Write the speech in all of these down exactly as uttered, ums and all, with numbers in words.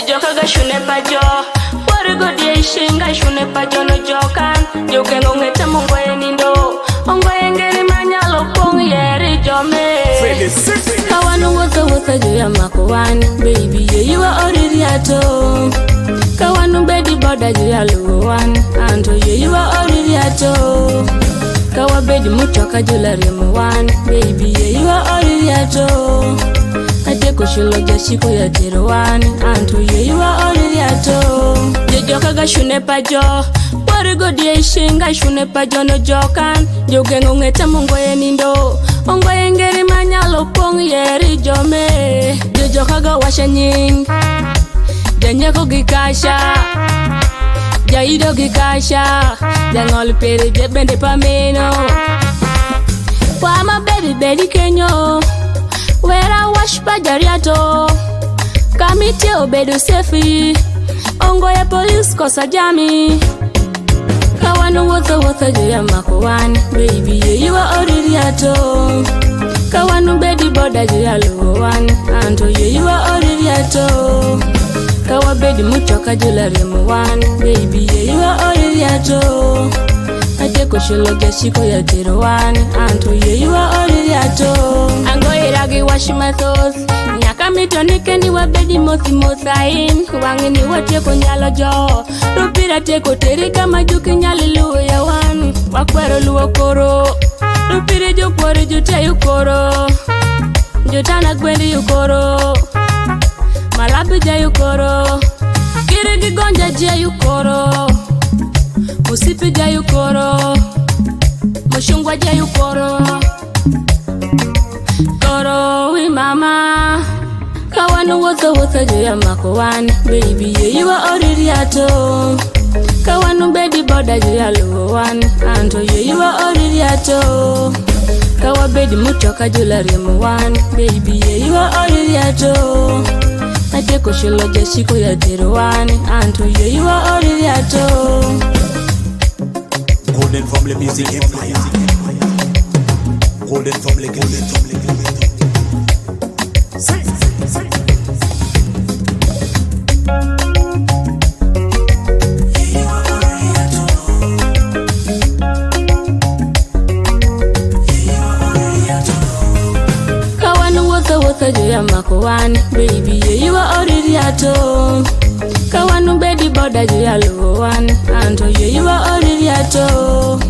Joka ga shune pa jo, wari go die shinga shune pa jo no jokan. Joke ngo ngeta mongwe nindo, ongwe ngeri manyalo pong yeri jome. Ka wan wuotho wuotho jo ya mako wan, baby ye ywa oriri ato. Ka wan bedi boda jo ya luwo wan, anto ye ywa oriri ato. Ka wabedi mutoka jo la riemo wan, baby ye ywa oriri ato. Atieko chulo jachiko ya tero wan, anto ye ywa oriri ato. Je joka ga shune pa jo, wari go die shinga shune pa jo no jokan. Joke ngo ngeta mongwe nindo, ongwe ngeri manyalo pong yeri jome. Je joka ga washa nying, janyeko gi kasha, jaido gi kasha, jangol pere je bende pameno. Wama baby bedi kenyo, wera wash pa jariato. Kamitie obedo safe, ongo ya police kosa jami. Ka wan wuotho wuotho jo ya mako wan, baby ye ywa oriri ato. Ka wan bedi boda jo ya luwo wan, anto ye ywa oriri ato. Ka wabedi mutoka jo la riemo wan, baby ye ywa oriri ato. Atieko chulo jachiko ya tero wan, anto ye ywa oriri ato. Ango iragi wash mathoth, nyaka mito nikeni wabedi mothi moth ain, wang'ni watieko nyalo jo. Lupira tieko teri kama juki nyali luwo ya wan, wakwero luwo koro. Lupira jo kworo jo tayo koro. Jo tana gwendi yo koro. Malabi jayo koro. Kiri gi gonja jayo koro. Musipi jayo koro. Mushungwa jayo koro. Koro wi mama. Ka wan wuotho wuotho jo ya mako wan, baby ye ywa oriri ato. Ka wan bedi boda jo ya luwo wan, anto ye ywa oriri ato. Ka wabedi mutoka jo la riemo wan, baby ye ywa oriri ato. Atieko chulo jachiko ya tero wan, anto ye ywa oriri ato. Golden Family Music Empire. Golden Family, Golden Family. Ka wan wuotho wuotho jo ya mako wan, baby ye ywa oriri ato. Ka wan bedi boda jo ya luwo wan, anto ye ywa oriri ato.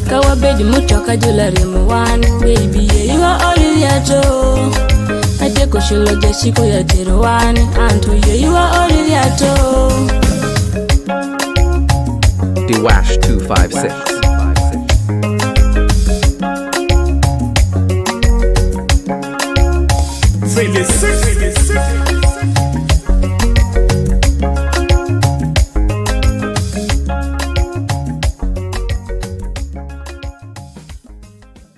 Ka wabedi mutoka jo la riemo wan, baby ye ywa oriri ato. Atieko chulo jachiko ya tero wan, anto ye ywa oriri ato. Diwash two five six. Feel it, feel it, feel it.